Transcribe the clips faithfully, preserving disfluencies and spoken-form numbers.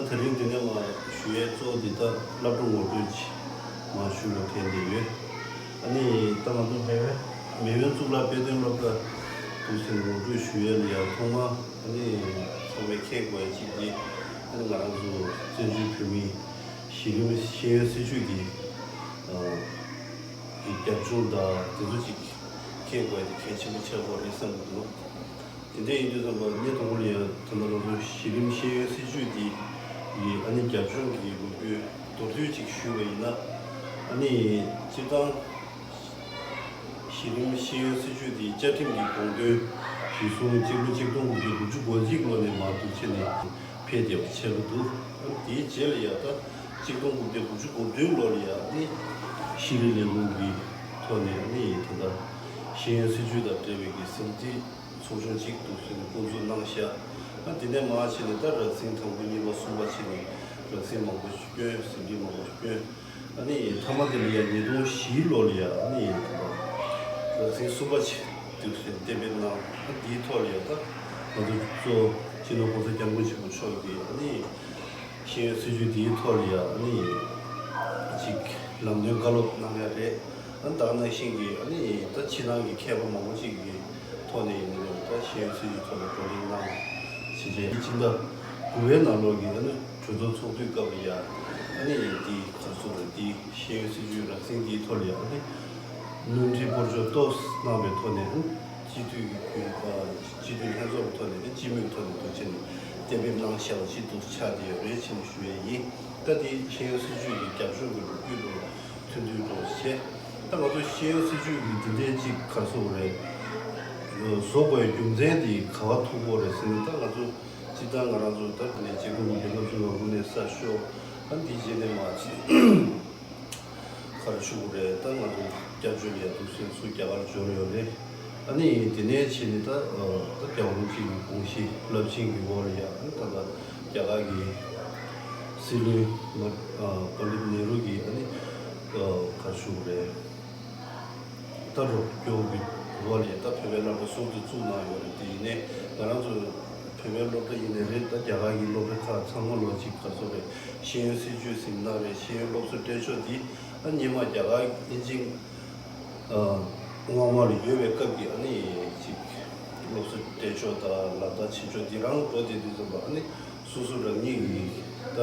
དེ་རིང་འདི་ནས་མར་ཞུ་ཡས་གཙོ་བོ་འདི་ལྟར་སློབ་གྲྭ་ངོ་སྤྲོད་ཅིག་མར་ཞུ་དགོས་དྲན་བསྡད་ཡོད། ཨ་ནི་ད་ང་ཚོ་མེས་དབོན་མེས་དབོན་གཙུག་ལག་དཔེ་སྟོན་སློབ་གྲྭ་འདུག་ཟེར་ནས་ངོ་སྤྲོད་ཞུ་ཡས་ལ་ཡང་ཐོག་མར་ཨ་ནི་ཚང་མས་མཁྱེན་དགོས་ཡ་གཅིག་དེ། ཨ་ནི་ང་རང་ཚོ་བཙན་བྱོལ་བོད་མིའི་གཞི་རིམ་ཤེས་ཡོན་སྲིད་བྱུས་འདི་ཨ་གི་རྒྱབ་ལྗོངས་དང་དེ་ཚོ་ཅིག་མཁྱེན་དགོས་ཡ་དེ་གལ་ཆེན་པོ་ཆགས་ཀྱི་ཡོད་རེད་བསམ་གྱི་འདུག། དེ་འདྲ་ཡིན་དུས་ཙམ་པ་གནས་དང་པོ་ལ་ཡང་ད་ལྟ་ང་ཚོ་གཞི་རིམ་ཤེས་ཡོན་སྲིད་བྱུས་འདི་ཡི་ཨ་ནི་རྒྱབ་ལྗོངས་ཀྱི་ལོ་རྒྱུས་མདོར་བསྡུས་ཅིག་ཞུས་པ་ཡིན་ན། ཨ་ནི་སྤྱིར་བཏང་གཞི་རིམ་ཤེས་ཡོན་སྲིད་བྱུས་འདི་བཅའ་ཁྲིམས་ཀྱི་དགོངས་དོན་གཞིར་བཟུང་སྤྱི་ལོ་གཅིག་སྟོང་དགུ་བརྒྱ་དགུ་བཅུ་གོ་གཅིག་ལོ་ནས་མར་འདུག་བྱས་ནས་ཕེབས་བསྡད་པ་ཆགས་ཀྱི་འདུག། ཨ་ནི་དེའི་རྗེས་ལ་ཡང་ད་གཅིག་སྟོང་དགུ་བརྒྱ་དགུ་བཅུ་གོ་བདུན་ལོ་ལ་ཡང་ཨ་ནི་ཤེས་རིག་ལས་ཁུངས་ཀྱི་ཐོག་ནས་ཨ་ནི་ད་ལྟ་ཤེས་ཡོན་སྲིད་བྱུས་དང་འབྲེལ་བའི་གི་ཟིན་བྲིས་ཚོགས་ཆུང་གཅིག་འདུག་ཟེར་ནས་འགོ་འཛུགས་གནང་ཤག། ཨ་དེ་ནས་མར་བྱས་ནས་ད་རགས་ཟིན་དང་པོ་གཉིས་པ་གསུམ་པ་བྱས་ནས་རགས་ཟིན་མང་པོ་ཞིག་བསྐྱོན། ཟིན་བྲིས་མང་པོ་ཞིག་བསྐྱོན། ཨ་ནི་མཐའ་མ་དེ་ལ་ཡང་ཉིས་སྟོང་བཞི་ལོ་ལ་ཡང་ཨ་ནི་རགས་ཟིན་གསུམ་པ་ཅིག་འདུག་ཟེར་གཏན་འབེབས་གནང་། ཨ་དེའི་ཐོག་ལ་ཡང་ད་ང་ཚོ་གཙོ་སྤྱི་ནོར་༸གོང་ས་༸སྐྱབས་མགོན་ཆེན་པོ་མཆོག་གིས་ཨ་ནི་ཤེས་ཡོན་སྲིད་བྱུས་འདིའི་ཐོག་ལ་ཡང་ཨ་ནི་ཅིག་ལམ་སྟོན་བཀའ་སློབ་གནང་ཡ་རེད། ཨ་ད་ག་ནང་བཞིན་གྱི་ཨ་ནི་ད་ཕྱི་ནང་གི་མཁས་པ་མང་པོ་ཅིག་གི་ཐོག་ནས་ཡིན་ནའི་ད་ཤེས་ཡོན་སྲིད་བྱུས་ཐོག་ལ་བགྲོ་གླེང་གནང་། ཕྱི་རྒྱལ་ཕྱི་ཟླ་དགུ་པའི་ནང་ལོགས་ཀྱི་ཨ་ནི་གྲོས་ཚོགས་ཚོགས་དུས་སྐབས་ལ་ཡ་ཨ་ནི་འདི་ག་རེ་ཟེར་དགོས་རེད། འདི་ཤེས་ཡོན་སྲིད་བྱུས་རགས་ཟིན་འདིའི་ཐོག་ལ་ཡ་ཨ་ནི་སྣོན་འཕྲི་སྤོར་གཅོག་ཏོག་ཙམ་གནང་བའི་ཐོག་ནས་ཨ་ནི་སྤྱི་འཐུས་ཀྱི་སྤྱི་འཐུས་ལྷན་ཚོགས་ཀྱི་ཐོག་ནས་ཨ་ནི་སྤྱི་མོས་ཐོག་ནས་འདུག་བྱས་ནས་གཏན་འབེབས་གནང་བཞག་པ་ཅིག་འདུག་ཆགས་བསྡད་ཡོད་རེད་ཅེས་ཞུ་ཡས་ཡིན། ད་དེ་ཤེས་ཡོན་སྲིད་བྱུས་ཀྱི་རྒྱབ་ལྗོངས་ཀྱི་ལོ་རྒྱུས་ལ་ཐུང་ཐུང་སྒྲོག་བྱས། ད་ང་ཚོ་ཤེས་ཡོན་སྲིད་བྱུས་ཀྱི་འདི་འདྲའི་ཅིག་ག་རེ་ཟེར་དགོས་རེད། བཟོ་དགོས་རྒྱུ་མཚན་འདི་ག་པར་ཐུག་གི་རེད་ཟེར་ན། ད་ང་ཚོ་སྤྱིར་བཏང་ང་རང་ཚོ་ད་དེ་ནས་ཆེད་དོན་གྱི་སློབ་སྦྱོང་ལ་དངོས་གནས་གསར་ཤོག། ཨ་འདི་རྗེས་ནས་མ་ཅིག་ག་རེ་ཞུ་དགོས་རེད། ད་ང་ཚོ་སྐྱབས་བཅོལ་ལ་འདུག་སེ་ཚུར་རྒྱ་གར་འབྱོར་ཡོད་རེད། ཨ་ནི་དེ་ནས་བྱས་ནས་ད་ད་རྒྱལ་བ་རིན་པོ་ཆེ་གི་དགོངས་གཞི་རླབས་ཆེན་གྱི་འོག་ལ་ཡ་ཨ་ནི་ད་ལྟ་རྒྱ་གར་གྱི་སྲིད་བློན་ལ་པཎ་ཌིཏ་ནེ་རུ་གིས་ཨ་ནི་ག་རེ་ཞུ་དགོས་རེད། ད་རོགས་སྐྱོར་གྱི་འོག་ལ་ཡ་ད་བོད་པའི་སློབ་གྲྭ་ཟུར་དུ་བཙུགས་གནང་ཡོད་རེད། དེ་ཡིན་ནའི་ང་རང་ཚོ་བོད་པའི་སློབ་གྲྭ་ཡིན་ནའི་རེད། ད་རྒྱ་གར་གྱི་སློབ་གྲྭ་ཁག་ཚང་མ་ལོ་གཅིག་ག་ཚོད་རེད། ཤེས་ཡོན་སྲིད་བྱུས་ཟིན་ན་རེད། ཤེས་ཡོན་སློབ་གསོ་སྤྲད་ཕྱོགས་འདི་ཨ་སྔོན་མ་རྒྱ་གར་དབྱིན་ཇི་ཨ་དབང་བ་ལ་ཡོད་པའི་སྐབས་ཀྱི་ཨ་ནི་ཅིག་སློབ་གསོ་སྤྲད་ཕྱོགས་དང་ལག་བསྟར་བྱེད་ཕྱོགས་འདི་རང་འགྲོ་བསྡད་དུས་ཙམ་པ་ཨ་ནི་སོ་སོ་རང་ཉིད་ཀྱི་ད་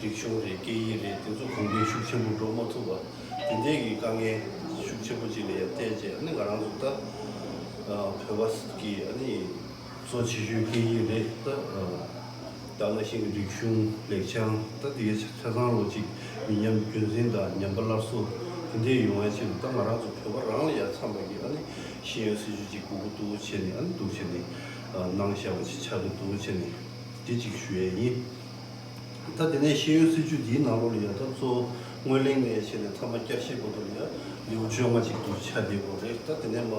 རིག་གཞུང་རེད། སྐད་ཡིག་རེད། དེ་ཚོ་གོང་འཕེལ་ཤུགས་ཆེན་པོ་འགྲོ་མ་ཐུབ་པ། དེ་འདྲའི་གི་དཀའ་ངལ་ཤུགས་ཆེན་པོ་ཅིག་ལ་ཡང་བལྟས་རྗེས་ཨ་ནི་ང་རང་ཚོ་ད་བོད་པ་གི་ཨ་ནི་གཙོ་ཆེ་ཤོས་སྐད་ཡིག་རེད། ད་ད་ནང་བཞིན་གྱི་རིག་གཞུང་ལེགས་བྱང་ད་དེ་གའི་ཆ་ཆ་ཚང་ལོ་གཅིག་མི་ཉམས་རྒྱུན་འཛིན་དང་ཉམས་པ་སླར་གསོ་དེ་འདྲའི་ཡོང་བའི་ཆེད་དུ་ད་ང་རང་ཚོ་བོད་པ་རང་ལ་ཡང་འཚམ་པ་གི་ཨ་ནི་ཤེས་ཡོན་སྲིད་བྱུས་ཅིག་དགོས་ཀྱི་འདུག་བྱས་ནས་ཨ་ནི་འདུག་བྱས་ནས་གནང་བཞག་པ་ཅིག་ཆགས་ཀྱི་འདུག་བྱས་ནས་དེ་ཅིག་ཞུ་ཡས་ཡིན། ད་དེ་ནས་ཤེས་ཡོན་སྲིད་བྱུས་འདིའི་ནང་ལོགས་ལ་ཡང་ད་གཙོ་བོ་སྔོན་གླེང་ནས་བྱས་ནས་མཐའ་མ་བསྐྱར་ཞིབ་བར་དུ་ལ་ཡང་ལེའུ་བཅོ་ལྔ་ཅིག་ཏུ་ཆགས་བསྡད་ཡོད་རེད། ད་དེ་ནས་མ་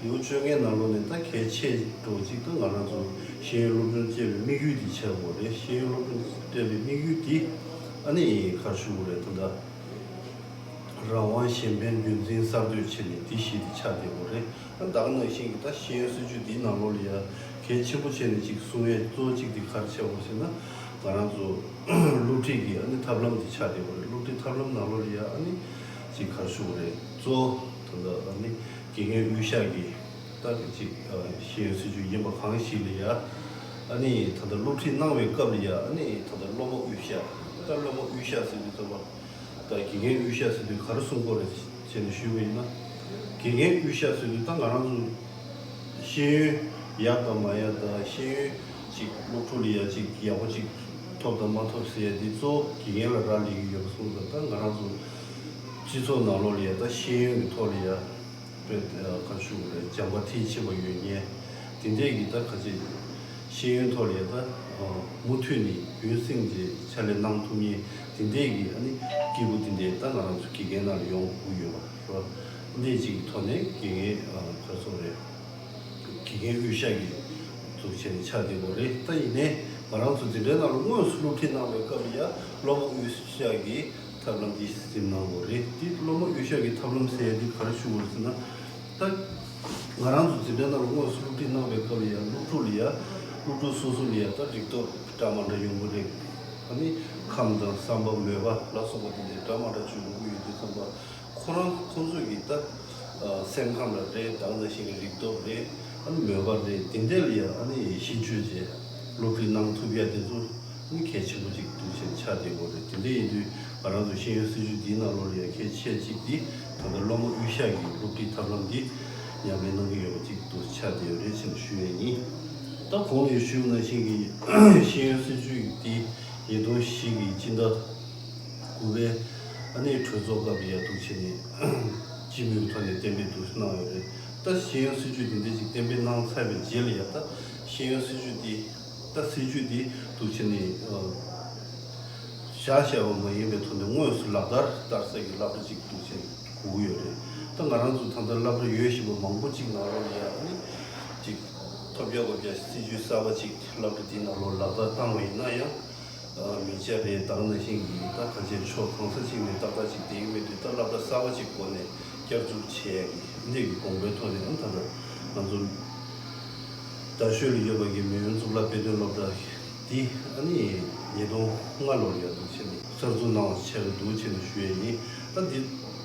ལེའུ་བཅོ་ལྔའི་ནང་ལོགས་ནས་ད་གལ་ཆེ་འགྲོ་ཅིག་ད་ང་རང་ཚོ་ཤེས་ཡོན་སློབ་སྦྱོང་སྤྲད་པའི་དམིགས་ཡུལ་འདི་ཆགས་ཡོད་རེད། ཤེས་ཡོན་སློབ་སྦྱོང་སྤྲད་པའི་དམིགས་ཡུལ་འདི་ཨ་ནི་ག་རེ་ཞུ་དགོས་རེད། ད་ལྟ་རང་དབང་གཞན་ཕན་རྒྱུན་འཛིན་གསར་གཏོད་བྱས་ནས་འདི་བཞི་དེ་ཆགས་བསྡད་ཡོད་རེད། ད་ག་ནང་བཞིན་གྱི་ད་ཤེས་ཡོན་སྲིད་བྱུས་འདིའི་ནང་ལོགས་ལ་ཡ་གལ་ཆེན་པོ་བྱས་ནས་ཅིག་གསུང་ཡས་གཙོ་བོ་གཅིག་དེ་ག་རེ་ཆགས་ཡོད་ཟེར་ན། ང་རང་ཚོ་སློབ་ཁྲིད་ཀྱི་ཨ་ནི་ཐབས་ལམ་དེ་ཆགས་བསྡད་ཡོད་རེད། སློབ་ཁྲིད་ཐབས་ལམ་ནང་ལོགས་ལ་ཡ་ཨ་ནི་ཅིག་ག་རེ་ཞུ་དགོས་རེད། གཙོ་བོ་ད་ལྟ་ཨ་ནི་དགེ་རྒན་དབུས་ཤག་གི་ད་ཅིག་ཤེས་ཡོན་སྲིད་བྱུས་ཡིན་པ་གང་ཞིག་ལ་ཡ་ཨ་ནི་ད་ལྟ་སློབ་ཁྲིད་གནང་བའི་སྐབས་ལ་ཡ་ཨ་ནི་ད་ལྟ་སློབ་མ་དབུས་ཤག་ད་སློབ་མ་དབུས་ཤག་ཟེར་དུས་ཙམ་པ། ད་དགེ་རྒན་དབུས་ཤག་ཟེར་དུས་ག་རེ་གསུང་གི་ཡོད་རེད་ཅེས་ནས་ཞུས་པ་ཡིན་ན། དགེ་རྒན་དབུས་ཤག་ཟེར་དུས་ད་ང་རང་ཚོ་ཤེས་ཡོན་ཡག་དང་མ་ཡག་དང་ཤེས་ཡོན་ཅིག་སློབ་ཕྲུག་ལ་ཡ་ཅིག་ཡག་པོ་ཅིག་ཐོབ་དང་མ་ཐོབ་ཟེར་ཡ་འདི་གཙོ་བོ་དགེ་རྒན་ལ་རག་ལས་ཀྱི་ཡོད་པ་སོང་ཙང་། ད་ང་རང་ཚོ་སྤྱི་ཚོགས་ནང་ལོགས་ལ་ཡ་ད་ཤེས་ཡོན་གྱི་ཐོག་ལ་ཡ། དཔེ་ག་རེ་ཞུ་དགོས་རེད། སྦྱངས་པ་མཐིལ་ཕྱིན་པ་ཡོད་མཁན་དེ་འདྲས་ཀྱི་ད་ག་ཅིག་ཤེས་ཡོན་ཐོག་ལ་ཡ་ད་མུ་མཐུད་ནས་རྒྱུན་སྲིང་གི་ཕྱག་ལས་གནང་ཐུབ་མཁན་དེ་འདྲས་ཀྱི་ཨ་ནི་སྐྱེས་བུ་དེ་འདྲས་ད་ང་རང་ཚོ་དགེ་རྒན་ནང་ལ་ཡོང་དགོས་ཡོད་པ་རེད། འདི་ཅིག་གི་ཐོག་ནས་དགེ་རྒན་ག་རེ་ཟེར་དགོས་རེད། དགེ་རྒན་དབུས་ཤག་གི་འཛུགས་བྱས་ནས་ཆགས་བསྡད་ཡོད་རེད། ད་ཡིན་ནའི་ང་རང་ཚོ་འཛིན་གྲྭའི་ནང་ལ་དངོས་སུ་སློབ་ཁྲིད་གནང་བའི་སྐབས་ལ་ཡ་སློབ་མ་དབུས་ཤག་གིས་ཐབས་ལམ་འདི་འཛིན་གནང་དགོས་རེད། འདི་སློབ་མ་དབུས་ཤག་གི་ཐབས་ལམ་ཟེར་ཡ་འདི་ག་རེ་ཞུ་དགོས་རེད་ཟེར་ན། ད་ང་རང་ཚོ་འཛིན་གྲྭའི་ནང་ལ་དངོས་སུ་སློབ་ཁྲིད་གནང་བའི་སྐབས་ལ་ཡ་སློབ་ཕྲུག་ལ་ཡ་ སློབ་ཕྲུག་སོ་སོ་ལ་ཡང་ད་རིག་སྟོབས་འདྲ་མི་འདྲ་ཡོང་གི་རེད། ཨ་ནི་ཁམས་དང་བསམ་པ་མོས་པ་ལ་སོགས་པ་དེ་འདྲ་འདྲ་མི་འདྲ་ཅིག་ཡོང་གི་ཡོད་དུས་ཙམ་པ། ཁོ་རང་ཁོང་ཚོས་ཀྱི་ད་ཨ་སེམས་ཁམས་ལ་རེད། ད་ག་ནང་བཞིན་གྱི་རིག་སྟོབས་རེད། ཨ་ནི་མོས་པ་རེད། དེ་འདྲ་ལ་ཡང་ཨ་ནི་ཤེས་སྤྱོད་བྱས་སློབ་ཁྲིད་གནང་ཐུབ་ཡ་དེ་ཚོ་ཨ་ནི་གལ་ཆེན་པོ་ཅིག་འདུག་ཅེས་ཆགས་བསྡད་ཡོད་རེད། དེ་འདྲ་ཡིན་དུས་ང་རང་ཚོ་ཤེས་ཡོན་སྲིད་བྱུས་འདིའི་ནང་ལོགས་ལ་ཡང་གལ་ཆེ་གཅིག་འདི་ད་ལྟ་སློབ་མ་དབུས་ཤར་གྱི་སློབ་ཁྲིད་ཐབས་ལམ་འདི་ཉམས་ལེན་གནང་གི་ཡོད་པ་ཅིག་ཏུ་ཆགས་བསྡད་ཡོད་རེད་ཅེས་ཞུ་ཡས་ཡིན། ད་གོང་ལ་ཞུས་ནང་བཞིན་གྱི་ཤེས་ཡོན་སྲིད་བྱུས་འདི་ཉིས་སྟོང་བཞི་གི་སྤྱི་ཟླ་དགུ་པའི་ཨ་ནི་གྲོས་ཚོགས་སྐབས་ལ་ཡ་འདུག་བྱས་ནས་སྤྱི་མོས་ཀྱི་ཐོག་ནས་གཏན་འབེབས་འདུག་གནང་ཡོད་རེད། ད་ཤེས་ཡོན་སྲིད་བྱུས་འདི་འདྲ་ཅིག་གཏན་འབེབས་གནང་ཚར་བའི་རྗེས་ལ་ཡ་ད་ཤེས་ཡོན་སྲིད་བྱུས་འདི་ད་སྲིད་བྱུས་འདི་འདུག་བྱས་ནས་ཨ། བཞག་བཞག་པ་མ་ཡིན་པའི་ཐོག་ནས་དངོས་སུ་ལག་བསྟར་བསྟར་ས་ཀྱི་སློབ་གྲྭ་གཅིག་འདུག་ཅེས་དགོས་ཀྱི་ཡོད་རེད། ད་ང་རང་ཚོ་ད་ལྟ་སློབ་གྲྭ་ཡོད་བཞིན་པ་མང་པོ་གཅིག་ནང་ལོགས་ལ་ཡ་ཨ་ནི་གཅིག་ཐོབ་རྒྱག་དགོས་པའི་སྲིད་ཇུས་གསར་པ་གཅིག་སློབ་གྲྭ་འདིའི་ནང་ལོགས་ལག་བསྟར་བཏང་བ་ཡིན་ན་ཡང་། མི་སྐྱ་རེད། ད་ག་ནང་བཞིན་གྱི་ད་ག་ཚད་ཕྱོགས་གང་ས་ཅིག་ནས་ཏག་ཏག་ཅིག་བསྡད་ཀྱི་མེད་དུས། ད་སློབ་གྲྭ་གསར་པ་ཅིག་སྒོ་ནས་བསྐྱར་འཛུགས་བྱས་ཡ་གི་འདི་གི་དགོངས་པའི་ཐོག་ནས་ཨ་ད་ལྟ་ང་ཚོ་རྡ་ཤོད་ལ་ཡོད་པ་གི་མེས་དབོན་གཙུག་ལག་དཔེ་སྟོན་སློབ་གྲྭ་འདི་ཨ་ནི་ཉིས་སྟོང་ལྔ་ལོར་ཡར་འཛུགས་བྱས་ནས་གསར་འཛུགས་གནང་བ་ཆགས་ཀྱི་འདུག་ཅེས་ནས་ཞུ་ཡས་ཡིན། ད་འདི་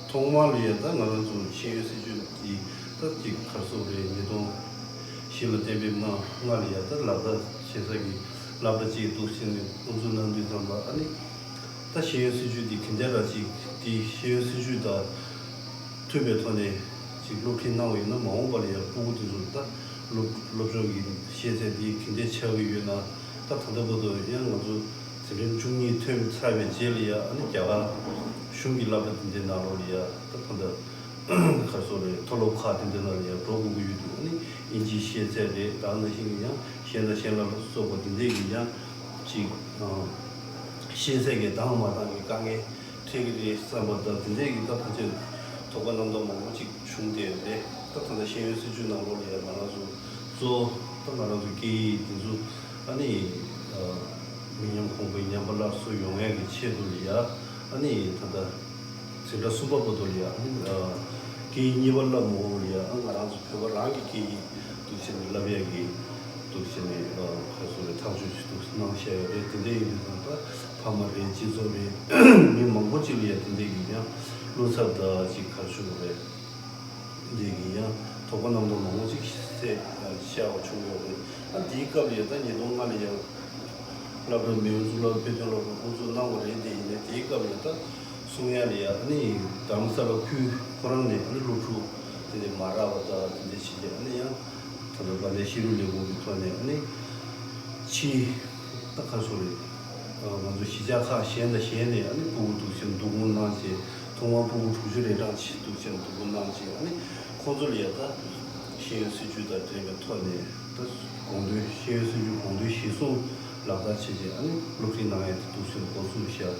ཐོག་མར་ལ་ཡ་ད་ང་རང་ཚོ་ཤེས་ཡོན་སྲིད་བྱུས་འདི་ད་ཅིག་ག་རེ་ཟེར་དགོས་རེད། ཉིས་སྟོང་བཞི་ལ་གཏན་འབེབས་གནང་། ལྔ་ལ་ཡ་ད་ལག་བསྟར་བྱེད་ས་གི་སློབ་གྲྭ་གཅིག་འདུག་ཅེས་ནས་དབུ་འཛུགས་གནང་དུས་ཙམ་པ་ཨ་ནི། ད་ཤེས་ཡོན་སྲིད་བྱུས་འདི་ག་འདྲ་ར་ཅིག་འདི་ཤེས་ཡོན་སྲིད་བྱུས་དང་མཐུན་པའི་ཐོག་ནས་ཅིག་སློབ་ཁྲིད་གནང་བ་ཡིན་ན། མ་འོངས་པ་ལ་ཡང་སྤུ་གུ་དེ་ཚོ་ད་སློབ་སློབ་སྦྱོང་གི་ཤེས་ཚད་འདི་ག་འདྲ་ཆགས་ཀྱི་ཡོད་ན། ད་ད་ལྟ་བར་དུ་ཡང་ང་ཚོ་འཛིན་རིམ་བཅུ་གཉིས་ཐོན་ཚར་བའི་རྗེས་ལ་ཡང་ཨ་ནི་རྒྱ་གར་གཞུང་གི་སློབ་གྲྭ་དེ་འདྲའི་ནང་ལོགས་ལ་ཡང་ད་ད་ལྟ་ག་རེ་ཟེར་དགོས་རེད། མཐོ་སློབ་ཁག་དེ་འདྲའི་ནང་ལ་ཡང་འགྲོ་དགོས་ཀྱི་ཡོད་དུས། ཨ་ནི་དབྱིན་ཇིའི་ཤེས་ཚད་རེད། ད་ག་ནང་བཞིན་གྱི་ཡང་གཞན་དང་གཞན་ལ་སོགས་པ་དེ་འདྲའི་གི་ཡང་ཅིག་ཨ། ཤེས་ཚད་ཀྱི་འདང་མ་འདང་གི་དཀའ་ངལ་འཕྲད་ཀྱི་རེད་བསམ་པ་དང་། དེ་འདྲའི་གི་ད་ཕལ་ཆེར་དོགས་པ་རྣམ་རྟོག་མང་པོ་ཅིག་བྱུང་བསྡད་ཡོད་རེད། ད་ད་ལྟ་ཤེས་ཡོན་སྲིད་བྱུས་ནང་ལོགས་ལ་ཡང་ང་རང་ཚོ་གཙོ་བོ་ད་ང་རང་ཚོ་སྐད་ཡིག་དེ་ཚོ་ཨ་ནི་མི་ཉམས་གོང་འཕེལ་ཉམས་པ་སླར་གསོ་ཡོང་ཡག་གི་ཆེད་དུ་ལ་ཡ་ཨ་ནི་ད་ལྟ་འཛིན་གྲྭ་གསུམ་པ་བར་དུ་ལ་ཡ་ཨ་ནི་སྐད་ཡིག་གཉིས་པ་བསླབ་མ་དགོས་པ་ལ་ཡ་ཨ་ང་རང་ཚོ་བོད་པ་རང་གི་སྐད་ཡིག་འདུག་བྱས་ནས་བསླབ་ཡག་གི་འདུག་བྱས་ནས་ཨ་ག་རེ་ཟེར་དགོས་རེད། ཐག་གཅོད་ཅིག་འདུག་གནང་བཞག་ཡོད་རེད། དེ་འདྲ་ཡིན་དུས་ཙང་ད་ཕ་མ་རེད། སྤྱི་ཚོགས་རེད། མི་མང་པོ་ཅིག་ལ་ཡ་དེ་འདྲ་ཡིན་ཡང་བློ་འཚབ་དང་ཅིག་ག་རེ་ཞུ་དགོས་རེད། འདི་གི་ཡང་དོགས་པ་རྣམ་རྟོག་མང་པོ་ཅིག་སེ་ཤར་བ་བྱུང་ཡོད་རེད། ཨ་དེའི་སྐབས་ལ་ཡང་ད་ཉིས་སྟོང་ལྔ་ལ་ཡང་སློབ་གྲྭ་མེས་དབོན་གཙུག་ལག་དཔེ་སྟོན་སློབ་གྲྭ་དབུ་འཛུགས་གནང་བ་རེད། དེ་ཡིན་ནའི་དེའི་སྐབས་ལ་ཡང་ད་གསུང་ཡ་ལ་ཡང་ཨ་ནི་རྡ་རམ་ས་ལ་ཁུལ་ཁོ་རང་ནས་ཨ་ནི་སློབ་ཕྲུག་དེ་འདྲ་མ་རག་པ་དང་དེ་འདྲ་བྱས་རྗེས་ཨ་ནི་ཡང་ད་ལྟ་དཔལ་ལྡན་ཤེས་རིག་ལས་ཁུངས་ཀྱི་ཐོག་ནས་ཨ་ནི་ཕྱིའི་ད་ག་རེ་ཟེར་དགོས་རེད། ང་ཚོ་གཞིས་ཆགས་ཁག་གཞན་དང་གཞན་ནས་ཨ་ནི་སྤུ་གུ་འདུག་བྱས་བསྡུ་སྐོང་གནང་བྱས། ཐོག་མར་སྤུ་གུ་དྲུག་ཅུ་རེ་གྲངས་ཅིག་འདུག་བྱས་བསྡུ་སྐོང་གནང་བྱས། ཨ་ནི་ཁོང་ཚོ་ལ་ཡ་ད་ཤེས་ཡོན་སྲིད་བྱུས་དང་འབྲེལ་བའི་ཐོག་ནས་ད་དགོངས་དོན་ཤེས་ཡོན་སྲིད་བྱུས་དགོངས་དོན་གཞིར་བཟུང་ལག་བསྟར་བྱས་བྱས་ཨ་ནི་སློབ་ཁྲིད་གནང་ཡ་དེ་འདུག་བྱས་འགོ་ཚུགས་བཞག་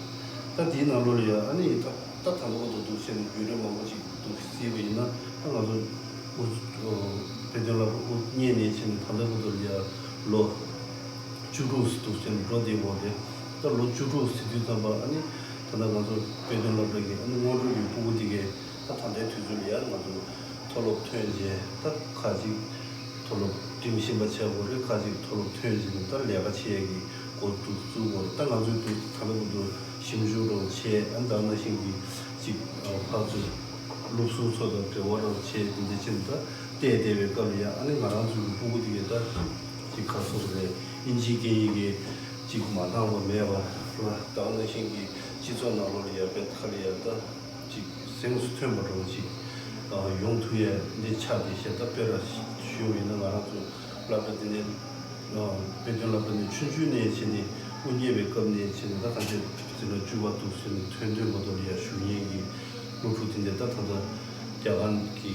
ད་དེའི་ནང་ལོགས་ལ་ཡ་ཨ་ནི་ད་ད་ད་ལྟ་བར་དུ་འདུག་བྱས་ནས་བརྒྱུད་རིམ་མང་པོ་ཅིག་འདུག་གཟིགས་པ་ཡིན་ན། ད་ང་ཚོ་དབུ་དཔེ་སྟོན་སློབ་གྲྭ་དབུ་བརྙེས་ནས་བྱས་ནས་ད་ལྟ་བར་དུ་ལ་ཡ་ལོ་བཅུ་དྲུག་ཙམ་འདུག་ཟེར་འགྲོ་བསྡད་ཡོད་རེད། ད་ལོ་བཅུ་དྲུག་ཟེར་དུས་ཙམ་པ་ཨ་ནི་ད་ལྟ་ང་ཚོ་དཔེ་སྟོན་སློབ་གྲྭ་གི་ཨ་ནི་སྔོན་འགྲོ་གི་སྤུ་གུ་དེ་གས་ད་ད་ལྟའི་དུས་ཚོད་ལ་ཡ་ང་ཚོ་མཐོ་སློབ་ཐོན་རྗེས་ད་ཁ་ཅིག་མཐོ་སློབ་འགྲིམ་བཞིན་པ་བྱས་ཡོད་རེད། ཁ་ཅིག་མཐོ་སློབ་ཐོན་རྗེས་ནས་ད་ལས་ཀ་བྱེད་ཡས་ཀྱི་འགོ་འཛུགས་བཙུགས་ཡོད་རེད། ད་ང་ཚོའི་དུས་ད་ལྟ་བར་དུ་ཞིབ་འཇུག་རོགས་བྱས། ཨ་ནི་ད་ནང་བཞིན་གྱི་ཅིག་ཕར་ཚུར་སློབ་ཟུར་ཚོ་དང་འབྲེལ་བ་རོགས་བྱས། དེ་འདྲ་བྱས་ནས་ད་བལྟས་བསྡད་པའི་སྐབས་ལ་ཡ་ཨ་ནི་ང་རང་ཚོའི་སྤུ་གུ་དེ་གས་ད་ཅིག་ག་རེ་ཟེར་དགོས་རེད། ཨིན་ཇིའི་སྐད་ཡིག་གི་ཅིག་མ་འདང་བ་མེད་པ་ལ། ད་ནང་བཞིན་གྱི་སྤྱི་ཚོགས་ནང་ལོགས་ལ་ཡ་དཔེ་ཁ་ལ་ཡ་ད་ཅིག་གཟེངས་སུ་ཐོན་པ་འདྲ་བོ་ཅིག་ཡོང་ཐུབ་ཡ་འདི་ཆགས་བསྡད་ཤག་ད་དཔེར་ཞུས་པ་ཡིན་ན་ང་རང་ཚོ་སློབ་གྲྭ་འདི་ནས་དཔེ་སྟོན་སློབ་གྲྭ་ནས་ཆུང་ཆུང་ནས་བྱས་ནས་དབུ་བརྙེས་པའི་སྐབས་ནས་བྱས་ནས་ད་ད་ཆ་འཛིན་གྲྭ་བཅུ་པ་འདུག་ཟེར་ནས་ཐོན་ཐོན་མ་གཏོགས་ལ་ཡ་ཞུགས་མཁན་གྱི་སློབ་ཕྲུག་དེ་འདྲ་ད་ད་ལྟ་རྒྱ་གར་གྱི་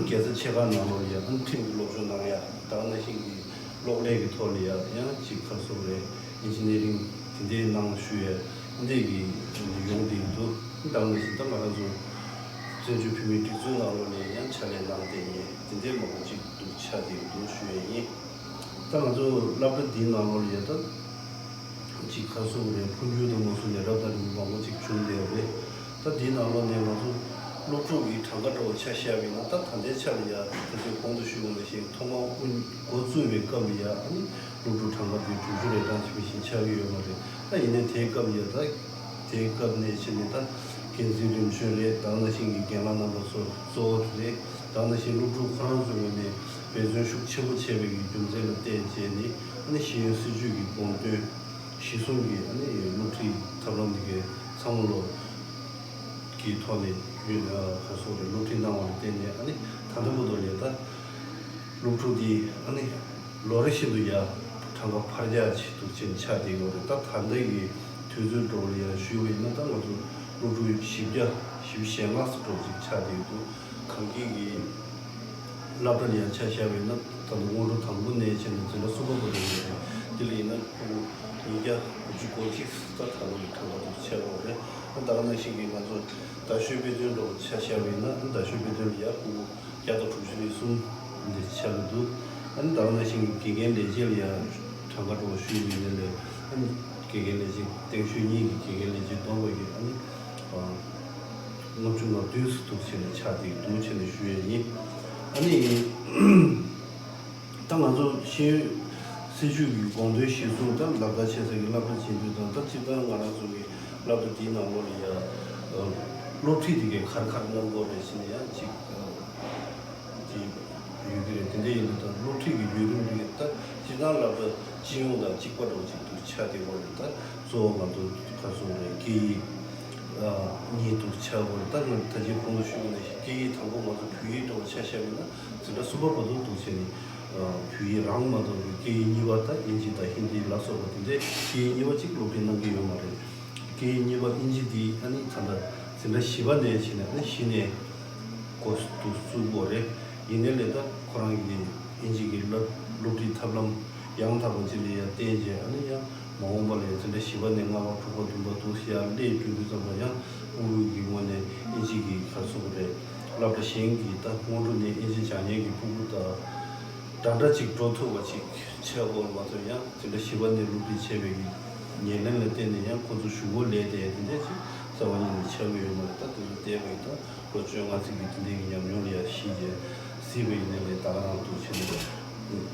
རྒྱལ་ས་ཆེ་ཁག་ནང་ལོགས་ལ་ཡ་ཨང་ཁྲིམས་ཀྱི་སློབ་སྦྱོང་གནང་ཡ། ད་ག་ནང་བཞིན་གྱི་གློག་ཀླད་ཀྱི་ཐོག་ལ་ཡ་ཡང་ཅིག་ག་རེ་ཟེར་དགོས་རེད། ཨིན་ཇི་ནི་རིང་དེ་འདྲའི་གནང་ཞུ་ཡ་འདི་གི་ཡོང་བསྡད་འདུག་ད་ག་ནང་བཞིན་ད་ང་རང་ཚོ་བཙན་བྱོལ་བོད་མིའི་སྒྲིག་འཛུགས་ནང་ལོགས་ནས་ཡང་ཕྱག་ལས་གནང་བསྡད་མཁན་དེ་འདྲའི་མང་པོ་ཅིག་འདུག་ཆགས་བསྡད་འདུག་ཞུ་ཡ་ཡིན། ད་ང་ཚོ་སློབ་གྲྭ་འདིའི་ནང་ལོགས་ལ་ཡ་ད་ཅིག་ག་རེ་ཟེར་དགོས་རེད། འཕོ་འགྱུར་དང་མ་སོང་ནས་རབ་དང་རིམ་པ་མང་པོ་ཅིག་བྱུང་བསྡད་ཡོད་རེད། ད་འདིའི་ནང་ལོགས་ནས་ང་ཚོ་སློབ་ཕྲུག་གི་གྲངས་ཀ་འདྲ་བོ་ཆ་བཞག་པ་ཡིན་ན། ད་ད་ལྟའི་ཆ་ལ་ཡ་ད་ཚོད་གོང་དུ་ཞུས་པ་ནང་བཞིན་ཐོག་མར་དབུ་འགོ་བཙུགས་པའི་སྐབས་ལ་ཡ་ཨ་ནི་ སློབ་ཕྲུག་གྲངས་ཀ་དེ་དྲུག་ཅུ་རེ་གྲངས་ཅིག་མི་ཤིང་ཆགས་ཀྱི་ཡོད་མ་རེད། ད་ཡིན་ནའི་དེའི་སྐབས་ཡ་ད་དེའི་སྐབས་ནས་བྱས་ནས་ད་འགན་འཛིན་རིམ་བྱོན་རེད། ད་ནང་བཞིན་གྱི་རྒན་ལགས་རྣམ་པ་ཚོ་གཙོ་བོ་རེད། ད་ནང་བཞིན་སློབ་ཕྲུག་ཁོ་རང་ཚོའི་ངོས་ནས་འབད་བརྩོན་ཤུགས་ཆེན་པོ་བྱས་པའི་གི་རྒྱུ་མཚན་ལ་བརྟེན་བྱས་ནས་ཨ་ནི་ཤེས་ཡོན་སྲིད་བྱུས་ཀྱི་དགོངས་དོན་གཞི་བཟུང་གིས་ཨ་ནི་སློབ་ཁྲིད་ཐབས་ལམ་འདི་གའི་ཚང་མ་ལོ་གི་ཐོག་ནས་རྒྱུན་ཨ་ག་སོགས་རེད་སློབ་ཁྲིད་གནང་བ་ལ་བརྟེན་ནས་ཨ་ནི་ད་ལྟ་བར་དུ་ལས་ད་སློབ་ཕྲུག་འདི་ཨ་ནི་ལོ་རེ་བཞིན་དུ་ཡ་གྲངས་ཀ་འཕར་རྒྱག་ཅིག་འདུག་ཅན་ཆགས་བསྡད་ཡོད་རེད། ད་ད་ལྟ་གི་དུས་ཚོད་འགྲོ་བ་ལ་ཡ་ཞུས་པ་ཡིན་ན་ད་ང་ཚོ་སློབ་ཕྲུག་བཞི་བརྒྱ་བཞི་བཅུ་ཞེ་ལྔ་ཙམ་འགྲོ་ཅིག་ཆགས་བསྡད་ཡོད་འདུག་གང་གི་གི་སློབ་གྲྭ་ལ་ཡང་ཆ་བཞག་པ་ཡིན་ན་ད་ལྟ་སྔོན་འགྲོ་དང་པོ་ནས་བྱས་ནས་འཛིན་གྲྭ་གསུམ་པ་བར་དུ་ཡོད་རེད། དེ་ལ་ཡིན་ན་ཕྲུ་གུ་ཉིས་བརྒྱ་དགུ་བཅུ་གོ་གཅིག་ད་ད་ལོ་གི་གྲངས་ཀ་དུ་ཆགས་ཡོད་རེད། ད་ག་ནང་བཞིན་གྱི་ང་ཚོ་རྡ་ཤོད་དཔེ་སྟོན་འགྲོ་ཆ་བཞག་པ་ཡིན་ན་རྡ་ཤོད་དཔེ་སྟོན་ལ་ཡང་ཕྲུ་གུ་བརྒྱ་དང་དྲུག་ཅུ་རེ་གསུམ་འདི་ཆགས་ཀྱི་འདུག་ཨ་ནི་ད་ག་ནང་བཞིན་གྱི་དགེ་རྒན་ལས་བྱེད་ལ་ཡང་གྲངས་ཀ་འགྲོ་ཞུས་པ་ཡིན་ནའི་ལས་ཨ་ནི་དགེ་རྒན་ལས་བྱེད་སྟེང་ཤོད་གཉིས་ཀྱི་དགེ་རྒན་ལས་བྱེད་བསྡོམས་པ་ཡིན་ཨ་ནི། ལྔ་བཅུ་ང་བདུན་ཙམ་འདུག་བྱས་ནས་ཆགས་བསྡད་འདུག་བྱས་ནས་ཞུ་ཡས་ཡིན། ཨ་ནི། ད་ང་ཚོ་ཤེས་ཡོན་སྲིད་བྱུས་ཀྱི་དགོངས་དོན་གཞིར་བཟུང་ད་ལག་བསྟར་བྱེད་ས་ཀྱི་སློབ་གྲྭ་ཆེན་པོའི་དང་ད་སྤྱིར་བཏང་ང་རང་ཚོ་གི་སློབ་གྲྭ་འདིའི་ནང་ལོགས་ལ་ཡ་སློབ་ཁྲིད་དེ་གའི་གར་གར་གནང་དགོས་རེད་ཟེར་ནས་ཡང་ཅིག་ཅིག་ཡོད་ཀྱི་རེད། དེ་འདྲ་ཡིན་དུས་ད་སློབ་ཁྲིད་ཀྱི་བརྒྱུད་རིམ་འདི་ད་སྤྱིར་བཏང་སློབ་གྲྭ་སྤྱི་ཡོངས་དང་གཅིག་པ་འདྲ་བོ་ཅིག་ཏུ་ཆགས་བསྡད་ཡོད་རེད། ད་གཙོ་བོ་ང་ཚོ་ག་རེ་ཟེར་དགོས་རེད་སྐད་ཡིག་གཉིས་འདུག་ཆགས་དགོས་རེད། ད་ང་ད་ཅི་གོང་དུ་ཞུས་པ་ནང་བཞིན་སྐད་ཡིག་དང་པོ་ང་ཚོ་བོད་ཡིག་འདྲ་བོ་ཆ་བཞག་པ་ཡིན་ན་འཛིན་གྲྭ་གསུམ་པ་བར་དུ་འདུག་བྱས་ནས་བོད་ཡིག་རང་མ་གཏོགས་པའི་སྐད་ཡིག་གཉིས་པ་ད་དབྱིན་ཇི་དང་ཧིན་དི་ལ་སོགས་པ་དེ་འདྲའི་སྐད་ཡིག་གཉིས་པ་གཅིག་སློབ་ཁྲིད་གནང་གི་ཡོད་མ་རེད། སྐད་ཡིག་གཉིས་པ་དབྱིན་ཇི་འདི་ཨ་ནི་ད་ལྟ་འཛིན་གྲྭ་བཞི་པ་ནས་བྱས་ནས་ཨ་ནི་གཞི་ནས་འགོ་འདུག་བཙུགས་དགོས་རེད། ཡིན་ནའི་ལས་ད་ཁོ་རང་གི་དབྱིན་ཇི་གི་སློབ་སློབ་ཁྲིད་ཐབས་ལམ་ཡང་དག་པ་ཅིག་ལ་ཡང་བརྟེན་བྱས་ཨ་ནི་ཡང་མ་འོངས་པ་ལ་ཡང་འཛིན་གྲྭ་བཞི་པ་ནས་ལྔ་པ་དྲུག་པ་བདུན་པ་འདུག་ཡར་སླེབས་དུས་དུས་ཙམ་པ་ཡང་དབུས་ཀྱི་ངོས་ནས་དབྱིན་ཇི་གི་ག་རེ་ཟེར་དགོས་རེད་སློབ་གྲྭ་གཞན་གྱི་ད་སྔོན་འགྲོ་ནས་དབྱིན་ཇི་སྦྱང་མཁན་གྱི་ཕྲུ་གུ་དང་འདྲ་འདྲ་ཅིག་འགྲོ་ཐུབ་པ་ཅིག་བྱས་དགོས་མ་གཏོགས་ཡང་འཛིན་གྲྭ་བཞི་པ་ནས་སློབ་ཁྲིད་བྱས་པའི་ཉེར་ལེན་ལ་བརྟེན་ནས་ཡང་ཁོ་ཚོ་གཞུག་གུ་ལས་དེ་དེ་འདྲ་ཅིག་རྩ་བ་ཉིད་ནས་ཆགས་ཀྱི་ཡོད་མ་རེད། ད་དེ་ཚོ་བལྟས་པ་ཡིན་ད། ལོ་བཅོ་ལྔ་ཙམ་གྱི་དེ་འདྲའི་ཉམས་མྱོང་ལ་ཡང་གཞིགས་རྗེས་གཟིགས་པ་ཡིན་ན་ལས་ད་ག་རང་དུ་བྱེད་ནས་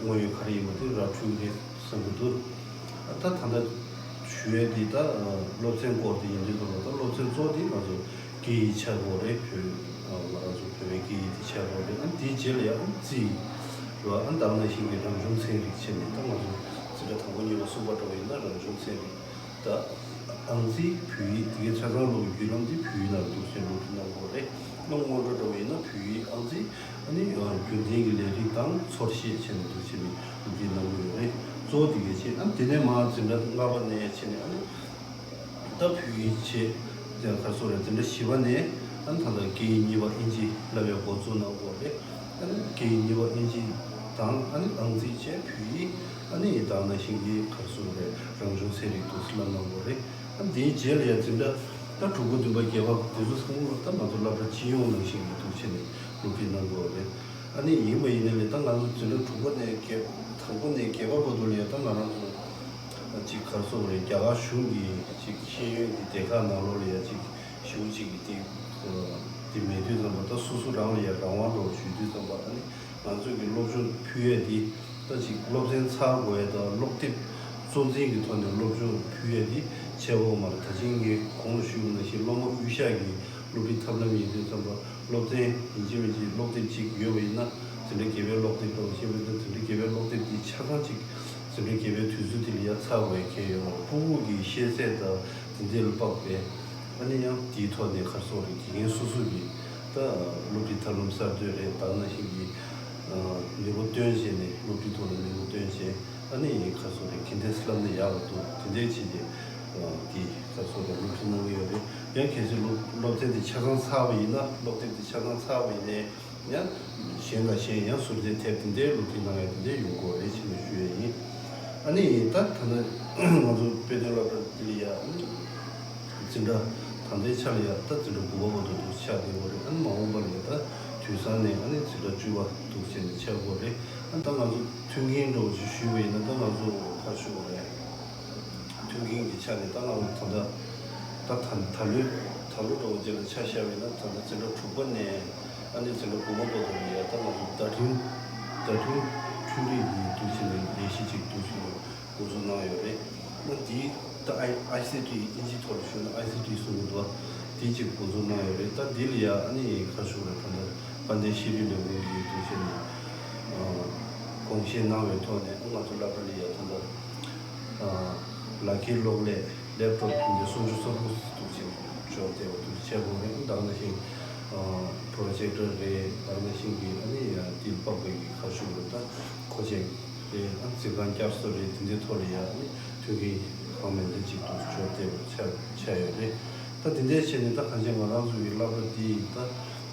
དངོས་ཡོད་ག་རེ་ཡིན་པ་དེ་ར་འཕྲོད་ཀྱི་རེད་བསམ་གྱི་འདུག་ད་ད་ལྟ་ཞུ་ཡས་དེ་ད་སློབ་ཚན་སྐོར་དེ་ཡིན་དུས་ད་ལོ་ད་སློབ་ཚན་གཙོ་བོ་དེ་ང་ཚོ་སྐད་ཡིག་ཆགས་དགོས་རེད། བོད་ང་རང་ཚོ་བོད་པའི་སྐད་ཡིག་དེ་ཆགས་དགོས་རེད། ཨ་དེའི་རྗེས་ལ་ཡང་རྩིས་རེད་བ། ཨ་ད་ག་ནང་བཞིན་གྱི་རང་བྱུང་ཚན་རིག་བྱས་ནས་ད་ང་ཚོ་འཛིན་གྲྭ་དང་པོ་གཉིས་པ་གསུམ་པ་འགྲོ་བ་ཡིན་ན་རང་བྱུང་ཚན་རིག་ད་ཨང་རྩིས་བོད་ཡིག་དེ་གའི་ཆ་ཚང་སློབ་ཀྱི་བརྒྱུད་ལམ་དེ་བོད་ཡིག་ནང་འདུག་ཅེས་སློབ་ཁྲིད་གནང་དགོས་རེད། སློབ་སྔོན་འགྲོ་འདྲ་བོ་ཡིན་ན་བོད་ཡིག་ཨང་རྩིས་ཨ་ནི་རྒྱུན་ལྡན་གྱི་ལས་རིགས་དང་ཚོར་ཤེས་བྱས་ནས་འདུག་ཅེས་ནས་སློབ་ཁྲིད་གནང་གི་ཡོད་རེད། གཙོ་བོ་དེ་གའི་ཆེད་ཨ་ནི་དེ་ནས་མར་འཛིན་གྲྭ་ལྔ་པ་ནས་བྱས་ནས་ཨ་ནི་ད་བོད་ཡིག་ཆེད་དེ་ག་རེ་ཟེར་དགོས་རེད། འཛིན་གྲྭ་བཞི་པ་ནས་ཨ་ནི་ད་ལྟ་སྐད་ཡིག་གཉིས་པ་ཨིན་ཇི་བསླབ་ཡག་འགོ་འཛུགས་གནང་དགོས་རེད། ཨ་ནི་སྐད་ཡིག་གཉིས་པ་ཨིན་ཇི་དང་ཨ་ནི་ཨང་རྩིས་བཅས་བོད་ཡིག་ཨ་ནི་ད་ག་ནང་བཞིན་གྱི་ག་རེ་ཟེར་དགོས་རེད། རང་བྱུང་ཚན་རིག་ཏུ་བསླབ་གནང་དགོས་རེད། ཨ་ནི་དེའི་རྗེས་ལ་ཡང་འཛིན་གྲྭ་ད་དྲུག་པ་བདུན་པ་བརྒྱད་པ་དེ་ཚོ་ཚང་མ་ལ་ད་ང་ཚོ་སློབ་གྲྭ་སྤྱི་ཡོངས་ནང་བཞིན་གྱི་འདུག་བྱས་ནས་སློབ་ཁྲིད་གནང་དགོས་རེད། ཨ་ནི་ཡིན་པ་ཡིན་ནའི་ལས་ད་ང་ཚོ་འཛིན་གྲྭ་དྲུག་པ་ནས་བརྒྱད་དང་པོ་ནས་བརྒྱད་པ་བར་དུ་ལ་ཡང་ད་ང་རང་ཚོ་ཅིག་ག་རེ་ཟེར་དགོས་རེད། རྒྱ་གར་གཞུང་གི་ཅིག་ཤེས་ཡོན་གྱི་སྡེ་ཁག་ནང་ལོགས་ལ་ཡང་ཅིག་ཞེ་པོ་ཅིག་གི་དེ་དེ་མེད་དུས་ཙམ་པ་ད་སོ་སོ་རང་ལ་ཡང་རང་དབང་འདྲ་བོ་ཞུ་དུས་ཙམ་པ་ཨ་ནི་ང་ཚོ་གི་སློབ་སྦྱོང་ཕུལ་ཡས་དེ་ད་ཅིག་སློབ་ཚན་ཚར་དགོས་ཡས་དང་སློབ་དེབ་གཙོ་འཛིན་གྱི་ཐོག་ནས་སློབ་སྦྱོང་ཕུལ་ཡས་དེ་བྱས་ཡོད་མ་རེད། ད་ཅིག་ངས་གོང་དུ་ཞུས་པ་ནང་བཞིན་སློབ་མ་དབུས་ཤར་གྱི་སློབ་ཁྲིད་ཐབས་ལམ་ཡིན་དུས་ཙམ་པ་སློབ་ཚན་ཡིན་གཅིག་མིན་གཅིག་སློབ་དེབ་ཅིག་ཡོད་པ་ཡིན་ན་འཛིན་གྲྭ་བརྒྱད་པའི་སློབ་དེབ་དང་ཤེས་པའི་འཛིན་གྲྭ་བརྒྱད་པའི་སློབ་དེབ་འདི་ཆ་ཚང་ཅིག་འཛིན་གྲྭ་བརྒྱད་པའི་དུས་ཚོད་དེ་ལ་ཡང་ཚར་དགོས་ཡ་གལ་ཡོད་མ་རེད། ཕྲུ་གུ་གི་ཤེས་ཚད་དང་དེ་འདྲ་ལ་དཔག་པའི་ཨ་ནི་ཡང་དེའི་ཐོག་ནས་ག་རེ་ཟེར་དགོས་རེད། དགེ་རྒན་སོ་སོ་གིས་ད་སློབ་ཁྲིད་ཐབས་ལམ་གསར་གཏོད་རེད། ད་ག་ནང་བཞིན་གྱི་ནུས་པ་བཏོན་བྱས་ནས་སློབ་ཁྲིད་ཐོག་ལ་ནུས་པ་བཏོན་བྱས་ཨ་ནི་ག་རེ་ཟེར་དགོས་རེད། ག་འདྲས་བསླབ་ན་ཡག་པ་འདུག་དེ་འདྲས་བྱས་ཏེ་དེ་ག་རེ་ཟེར་དགོས་རེད། སློབ་ཁྲིད་གནང་གི་ཡོད་རེད། ཡང་གལ་སྲིད་སློབ་སློབ་ཚན་དེ་ཆ་ཚང་ཚར་བ་ཡིན་ན་སློབ་དེབ་དེ་ཆ་ཚང་ཚར་བ་ཡིན་ནའི། ཡང་གཞན་དང་གཞན་ཡང་ཟུར་འབྲེལ་ཐེབས་དེ་འདྲའི་སློབ་ཁྲིད་གནང་ཡ་དེ་འདྲའི་ཡོང་གི་རེད་ཅེས་ནས་ཞུ་ཡ་ཡིན། ཨ་ནི་ད་ད་ལྟ་ང་ཚོ་དཔེ་སྟོན་སློབ་གྲྭ་འདི་ལ་ཡ་འཛིན་གྲྭ་ད་ལྟའི་ཆ་ལ་ཡ་ད་འཛིན་གྲྭ་དགུ་པ་བར་དུ་འདུག་ཆགས་བསྡད་ཡོད་རེད། ཨ་ནི་མ་འོངས་པ་ལ་ཡ་ད་དུས་སང་ནས་ཨ་ནི་འཛིན་གྲྭ་བཅུ་པ་འདུག་བྱས་ནས་ཆགས་ཀྱི་ཡོད་རེད། ཨ་ནི་ད་ང་ཚོ་མཐུན་རྐྱེན་འདྲ་བོ་ཅིག་ཞུས་པ་ཡིན་ན་ད་ང་ཚོ་ག་རེ་ཞུ་དགོས་རེད། མཐུན་རྐྱེན་གྱི་ཆ་ནས་ད་ང་ཚོ་ད་ལྟ་ད་ད་ད་ལོའི་ད་ལོ་འདྲ་བོ་ཅིག་ལ་ཆ་བཞག་པ་ཡིན་ན་ད་ལྟ་འཛིན་གྲྭ་དྲུག་པ་ནས་ཨ་ནི་འཛིན་གྲྭ་དགུ་པ་བར་དུ་ལ་ཡ་ད་ང་ཚོ་བརྡ་འཕྲིན་བརྡ་འཕྲིན་ ཆུང་རིགས་ཀྱི་འདུག་ཟེར་ནས་ལས་གཞི་ཅིག་འདུག་ཟེར་ནས་འགོ་འཛུགས་གནང་ཡོད་རེད། ཨ་འདི་ད་ཨའི་ཨའི་སི་ཊི་དབྱིན་ཇིའི་ཐོག་ལ་ཞུས་ན་ཨའི་སི་ཊི་གསུང་གི་འདུག་དེ་ཅིག་འགོ་འཛུགས་གནང་ཡོད་རེད། ད་འདི་ལ་ཡ་ཨ་ནི་ཁ་ཤུགས་རེད། ད་ལྟ་དཔལ་ལྡན་ཤེས་རིག་ལས་ཁུངས་ཀྱི་འདུག་ཟེར་ནས་དགོངས་བཞེས་གནང་བའི་ཐོག་ནས་ང་ཚོ་སློབ་གྲྭ་ལ་ཡ་ད་ལྟ་ལག་འཁྱེར་གློག་ཀླད་ལེབ་ཊོབ་ཐུང་ཆེ་སུམ་ཅུ་སོ་དགུ་འདུག་ཅིག་འབྱོར་བསྡད་པ་འདུག་བྱས་པ་རེད། ད་ག་ནང་བཞིན་པྲོ་ཇེག་ཊར་རེད། ད་ག་ནང་བཞིན་གྱི་ཨ་ནི་ཡང་དེ་ལ་དཔག་པའི་གི་ཁ་ཤུགས་རེད། ད་མཁོ་ཆས་རེད། ཨ་རྫིག་ཁང་བསྐྱར་གསོ་རེད། དེ་འདྲའི་ཐོག་ལ་ཡང་ཨ་ནི་མཐུན་རྐྱེན་གང་མང་ཅིག་ཏུ་འབྱོར་བསྡད་པ་ཆགས་ཆགས་ཡོད་རེད། ད་དེ་འདྲའི་བྱས་ནས་ད་གང་ཅི་ང་རང་ཚོ་གི་སློབ་གྲྭ་འདི་ད་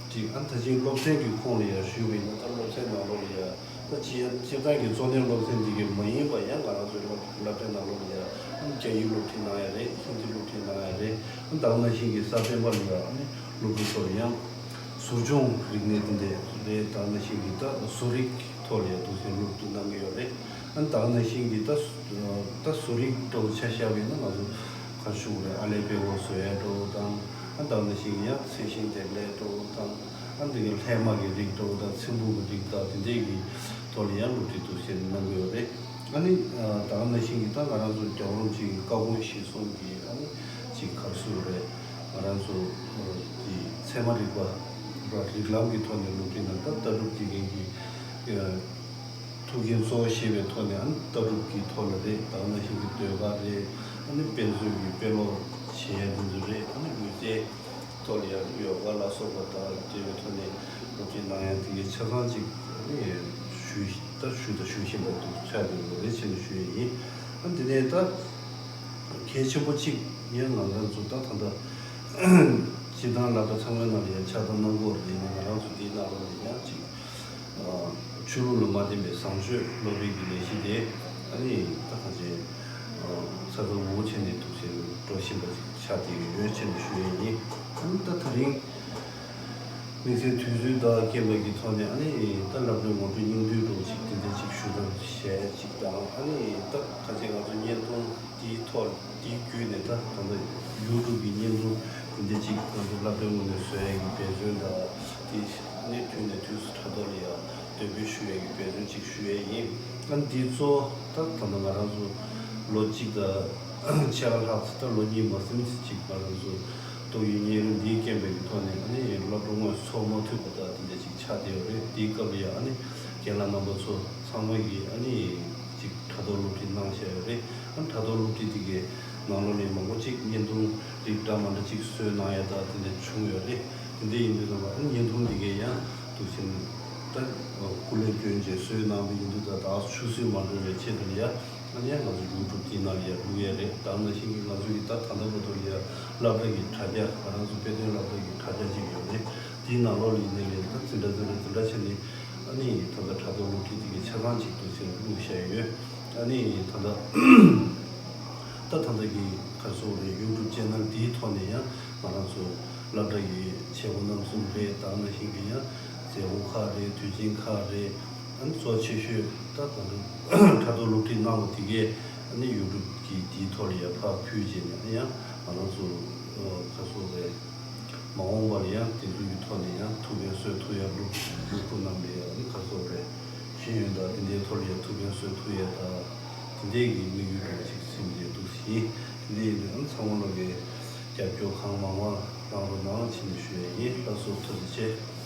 ཅིག་ཨ་ད་ཅིག་སློབ་ཚན་གྱི་ཁོངས་ལ་ཡང་ཞུས་པ་ཡིན་ན། ད་སློབ་ཚན་ནང་ལོགས་ལ་ཡང་ད་སྤྱིར་སྤྱིར་བཏང་གི་གཙོ་གནད་སློབ་ཚན་འདི་གའི་མ་ཡིན་པ་ཡང་ང་རང་ཚོའི་སློབ་སློབ་གྲྭའི་ནང་ལོགས་ལ་ཡང་རྒྱ་ཡིག་སློབ་ཁྲིད་གནང་ཡ་རེད། ཧིན་དི་སློབ་ཁྲིད་གནང་ཡ་རེད། ད་ག་ནང་བཞིན་གྱི་གཟའ་སྤེན་པ་ལ་ཡང་ཨ་ནི་སློབ་ཕྲུག་ཚོར་ཡང་ཟུར་སྦྱོང་རིག་གནས་དེ་འདྲ་རེད། ད་ག་ནང་བཞིན་གྱི་ད་བཟོ་རིག་ཐོག་ལ་ཡང་འདུག་སེ་སློབ་ཁྲིད་གནང་གི་ཡོད་རེད། ཨ་ནི་ད་ག་ནང་བཞིན་གྱི་ད་ད་བཟོ་རིག་ཐོག་ཆ་བཞག་པ་ཡིན་ན་ང་ཚོ་ག་རེ་ཞུ་དགོས་རེད། ཨ་ལེ་དཔེ་ཧོར་བཟོ་ཡ་འདྲ་བོ་དང་། ཨ་ད་ག་ནང་བཞིན་ཡང་ཚེ་ཤིང་འདེབས་ལས་འདྲ་བོ་དང་། ཨ་འདི་ག་ལྷས་མ་གི་རིགས་འདྲ་བོ་དང་ཚེམ་བུ་གི་རིགས་དང་དེ་འདྲས་ཀྱི་ཐོག་ལ་ཡང་སློབ་ཁྲིད་འདུག་སེ་གནང་གི་ཡོད་རེད། ཨ་ནི་ད་ག་ནང་བཞིན་གྱི་ད་ང་རང་ཚོ་རྒྱལ་བ་རིན་པོ་ཆེ་གི་བཀའ་དགོངས་གཞིར་བཟུང་གི་ཨ་ནི་ཅིག་ག་རེ་ཞུ་དགོས་རེད། ང་རང་ཚོ་གི་ཚད་མ་རིག་པ་རིགས་ལམ་གྱི་ཐོག་ནས་སློབ་ཁྲིད་གནང་། ད་ལྟ་གྲུབ་དགེ་རྒན་གྱི་ཐུགས་འགན་གཙོ་བོ་བཞེས་པའི་ཐོག་ནས་ཨ་ནི་ལྟ་གྲུབ་ཀྱི་ཐོག་ལ་རེད། ད་ག་ནང་བཞིན་གྱི་ཟློས་གར་རེད། ཨ་ནི་དཔེ་མཛོད་ཀྱི་དཔེ་ཀློག་བྱེད་ཡ་དེ་ཚོ་རེད། ཨ་ནི་མི་ཚེའི་ཐོག་ལ་ཡང་ཡོ་ག་ལ་སོགས་པ་དང་འབྲེལ་བའི་ཐོག་ནས་སློབ་ཁྲིད་གནང་ཡ་དེ་གའི་ཆ་ཚང་ཅིག་ཨ་ནི་ཞུ་ད་ཞུ་ད་ཞུ་བཞིན་པ་འདུག་ཆ་དེ་ལོ་རེ་བྱས་ནས་ཞུ་ཡ་ཡིན། ཨ་འདི་ནས་ད་གལ་ཆེན་པོ་གཅིག་ཡང་ང་རང་ཚོ་ད་ད་ལྟ་སྤྱིར་བཏང་སློབ་གྲྭ་ཚང་མའི་ནང་ལ་ཡང་ཕྱག་བསྟར་གནང་གི་ཡོད་རེད། ཡིན་ནའི་ང་རང་ཚོ་འདིའི་ནང་ལོགས་ལ་ཡང་ཅིག་ཆོས་ལུགས་ལ་མ་བརྟེན་པའི་བཟང་སྤྱོད་སློབ་གཉེར་གྱི་ལས་གཞི་དེ་ཨ་ནི་ད་ག་ཅེ་ས་ཁུལ་འུ་ཆེན་ནས་ཐུགས་སེམས་འགྲོ་བཞིན་པ་ཞིག་ཆགས་བསྡད་ཡོད་ཅེས་ཞུ་ཡས་ཡིན། ཨ་ནི་ད་དེ་རིང་དམིགས་བསལ་དུས་ཚོད་དང་རྐྱེན་པ་གི་ཐོག་ནས་ཨ་ནི་ད་སློབ་གྲྭའི་ངོ་སྤྲོད་སྙིང་བསྡུས་འདྲ་བོ་ཅིག་དེ་འདྲ་ཅིག་ཞུ་དང་ཞུ་ཡས་ཅིག་དང་། ཨ་ནི་ད་ག་ཅེ་ང་ཚོ་བརྙན་ཐུང་འདིའི་ཐོག་འདི་བརྒྱུད་ནས་ད་ད་ལྟ་ཡུ་ཊུབ་ཀྱི་བརྙན་ཐུང་འདི་འདྲ་ཅིག་ང་ཚོ་སློབ་གྲྭའི་ངོས་ནས་བཟོ་ཡས་ཀྱི་འབད་བརྩོན་དང་། དེ་ནས་དུས་ནས་དུས་སུ་དྲ་ཐོག་ལ་ཡང་འདོན་སྤེལ་ཞུ་ཡས་ཀྱི་འབད་བརྩོན་ཅིག་ཞུ་ཡས་ཡིན། ཨ་འདི་གཙོ་བོ་ད་ད་ལྟ་ང་རང་ཚོ་ལོ་གཅིག་དང་ཕྱེད་ཀ་ལྷག་ཙམ། ད་ལོ་གཉིས་མ་ཟིན་ཙམ་ཅིག་ང་རང་ཚོ་ཏོག་དབྱིབས་གཉན་རིམས་འདིའི་རྐྱེན་པས་ཀྱི་ཐོག་ནས་ཨ་ནི་སློབ་གྲྭ་དངོས་སུ་ཚོགས་མ་ཐུབ་པ་དང་དེ་འདྲ་ཅིག་ཆགས་བསྡད་ཡོད་རེད། དེའི་སྐབས་ལ་ཡང་ཨ་ནི་རྒན་ལགས་རྣམ་པ་ཚོ་ཚང་མ་གིས་ཨ་ནི་ཅིག་དྲ་ཐོག་སློབ་ཁྲིད་གནང་བཞག་ཡོད་རེད། ཨ་ནི་དྲ་ཐོག་སློབ་ཁྲིད་དེ་གའི་ནང་ལོགས་ནས་མང་པོ་ཅིག་བརྙན་ཐུང་རིགས་འདྲ་མ་འདྲ་ཅིག་བཟོས་གནང་ཡ་དང་དེ་འདྲ་བྱུང་ཡོད་རེད། དེ་འདྲ་ཡིན་དུས་ཙམ་པ་ཨ་ནི་བརྙན་ཐུང་དེ་གའི་ཡང་འདུག་སེ་ད་སྐུ་ལས་བསྐྱོན་བྱས་བཟོས་གནང་བའི་ཡིན་དུས་ད་ད་ཆུད་ཟོས་མ་འགྲོ་བའི་ཆེད་དུ་ཡ། ཨ་ནི་ཡང་ང་ཚོ་ཡུ་ཊུབ་དེའི་ནང་ལ་ཡར་བླུག་ཡས་རེད། ད་ནང་བཞིན་གྱི་ང་ཚོ་གི་ད་ད་ལྟ་བར་དུ་ལ་ཡར་སློབ་གྲྭ་གི་དྲ་རྒྱ། ང་རང་ཚོ་དཔེ་སྟོན་སློབ་གྲྭ་གི་དྲ་རྒྱ་ཅིག་ཡོད་རེད། དེའི་ནང་ལོགས་ལ་ཡིན་ནའི་ལས་ད་འཛིན་གྲྭ་འཛིན་གྲྭ་འཛིན་གྲྭ་བྱས་ནས་ཨ་ནི་ད་ལྟ་དྲ་ཐོག་སློབ་ཁྲིད་དེ་གའི་ཆ་ཚང་ཅིག་ཏུ་ཟིན་བླུགས་བཞག་ཡོད། ཨ་ནི་ད་ལྟ་ད་ད་ལྟ་གི་ག་རེ་ཟེར་དགོས་རེད། ཡུ་ཊུབ་ཅེ་ནལ་དེའི་ཐོག་ནས་ཡང་ང་རང་ཚོ་སློབ་གྲྭ་གི་བྱེད་སྒོ་རྣམ་གསུམ་རེད། ད་ནང་བཞིན་གྱི་ཡང་མཛད་སྒོ་ཁག་རེད། དུས་ཆེན་ཁག་རེད། ཨ་ནི་གཙོ་ཆེ་ཤོས་ད་ད་ལྟ་དྲ་ཐོག་སློབ་ཁྲིད་གནང་བ་དེ་གས་ཨ་ནི་ཡུ་ཊུབ་ཀྱི་དེའི་ཐོག་ལ་ཡར་ཕར་ཕུལ་བྱས་ནས། ཨ་ནི་ཡང་ང་རང་ཚོ་ག་རེ་ཟེར་དགོས་རེད། མ་འོངས་པ་ལ་ཡང་དེ་ཚོ་གི་ཐོག་ནས་ཡང་ཐུགས་ཕན་གསོས་ཐུབ་ཡ། སློབ་སློབ་ཕྲུག་རྣམས་ལ་ཡང་ནི་ག་རེ་ཟེར་དགོས་རེད། ཤེས་ཡོན་དང་དེ་འདྲའི་ཐོག་ལ་ཡང་ཐུགས་ཕན་གསོས་ཐུབ་ཡ་དང་། དེ་འདྲའི་གི་དམིགས་ཡུལ་འདྲ་བོ་ཅིག་སེམས་ནས་འདུག་ཟིན། དེ་འདྲའི་ཡིན་དུས་ཨ་ནི་ཚང་མ་ལོག་གི་རྒྱབ་སྐྱོར་གང་མང་མང་གནང་རོགས་གནང་བྱས་ནས་ཞུ་ཡ་ཡིན། ལགས་སོ། ཐུགས་རྗེ་ཆེ།